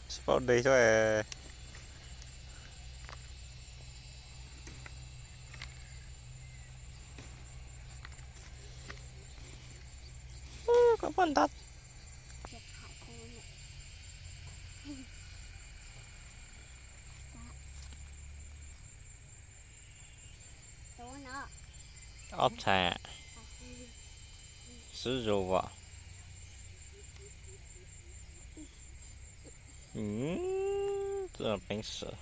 Tsis paub deg xwb. Koj poj ntad. Ob txhais xwb zus as. Peev xwm.